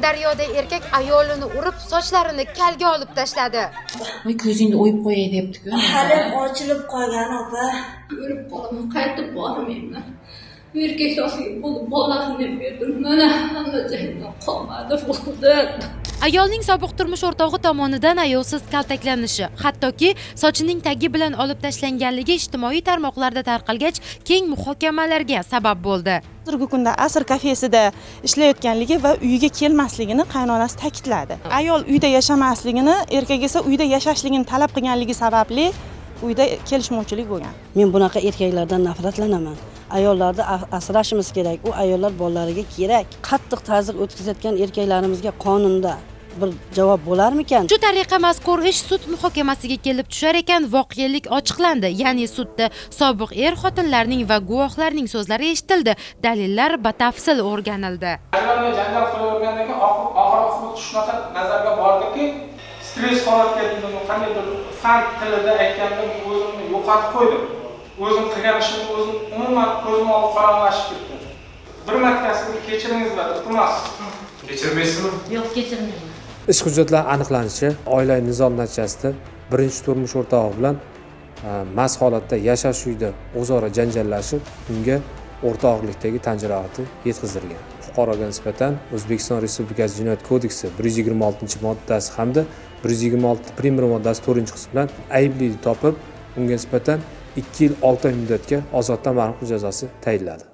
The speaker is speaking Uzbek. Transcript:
Sirdaryoda erkak ayolini urib, sochlarini kalga olib tashladi. Voy, ko'zingni o'yib qo'yay debdi-ku. Halim ochilib qolgan, opa. O'lib qolaman, qaytib bormayman. Bu erkak roziga bo'lib, bolalarimni ham berdim. Mana, hamma joyimdan qolmadi, bo'ldi. Ayolning sobiq turmush o'rtog'i tomonidan ayovsiz kaltaklanishi, hattoki sochining tagi bilan olib tashlanganligi ijtimoiy tarmoqlarda tarqalgach, keng muhokamalarga sabab bo'ldi. Hozirgi kunda Asr kafesida ishlayotganligi va uyiga kelmasligini qaynonasi ta'kidladi. Ayol uyda yashamasligini, erkak esa uyda yashashligini talab qilganligi sababli uyda kelishmovchilik bo'lgan. Men bunaqa erkaklardan nafratlanaman. Ayollarni asrashimiz kerak. U ayollar bolalariga kerak. Qattiq tazyiq o'tkazayotgan erkaklarimizga qonunda bir javob bo'larmikan? Shu tariqa mazkur ish sud muhokamasiga kelib tushar ekan, voqelik ochiqlandi. Ya'ni sudda sobiq er xotinlarning va guvohlarning so'zlari eshitildi, dalillar batafsil o'rganildi. Ayollar janjal qilavergandan keyin oxir oqibat shunaqa nazarga bordiki, stress holatga dedim, qandaydir fan tilida aytganda, o'zimni yo'qotib qo'ydim. O'zim qilgan ishimni o'zim, umuman ko'zim oldi qorong'ilashib ketdi. Bir martasiga kechiringizlar, iltimos. Kechirmaysizmi? Yo'q, kechirmayman. Ish hujjatlari aniqlanishicha, oilaviy nizo natijasida birinchi turmush o'rtog'i bilan mast holatda yashash uyida o'zaro janjallashib, unga o'rta og'irlikdagi tan jarohati yetkazilgan. Fuqaroga nisbatan O'zbekiston Respublikasi Jinoyat kodeksi 126-moddasi hamda 126 prim 1 moddasi to'rtinchi qismi bilan aybli topib, unga nisbatan 2 yil 6 oy muddatga ozodlikdan mahrum qilish jazosi tayinladi.